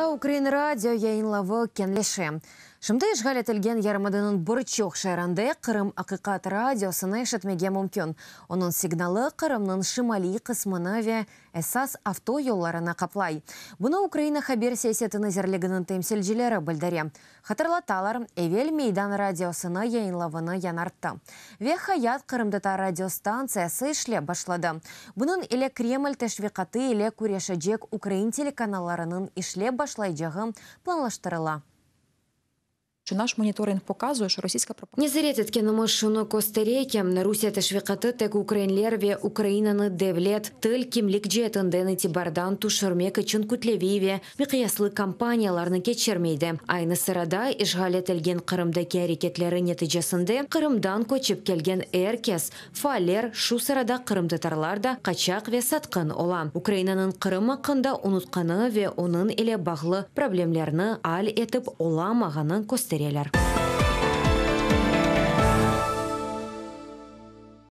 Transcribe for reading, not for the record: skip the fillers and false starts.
Qırımda ukrain radio yayınlavı keñleşe. Şimdi işğal etilgen yarımadanıñ bir çoq şeerinde Qırım. Aqiqat Radiosını eşitmege mümkün. Onıñ signalı Qırımnıñ şimaliy qısmını ve esas avto yollarını qaplay. Bunı Ukraina haber siyaseti nazirliginiñ temsilcileri bildire. Hatırlatalar, evel Meydan radiosını yayınlavını yañarttı. Ve Hayat qırımtatar radiostantsiyası işlep başladı. Bunıñ ile Kreml teşviqatı ile küreşecek ukrain telekanallarınıñ işlep başlaycağı planlaştırıla. Що наш моніторинг показує, що російська пропаганда Nezaret etkenimiz şunı köstere ki, Rusiye teşviqatı tek ukrainler ve Ukrainanı devlet, til, kimlik ceetinden itibardan tüşürmek içün kütleviy ve miqyaslı kampaniyalarnı keçirmey de. Aynı sırada işğal etilgen Qırımdaki areketleri neticesinde Qırımdan köçip kelgen er kes, faaller, şu sırada qırımtatarlar da qaçaq ve satqın ola. Ukrainanıñ Qırım aqqında unutqanı ve onıñ ile bağlı problemlerni al etip olamağanı köstereler.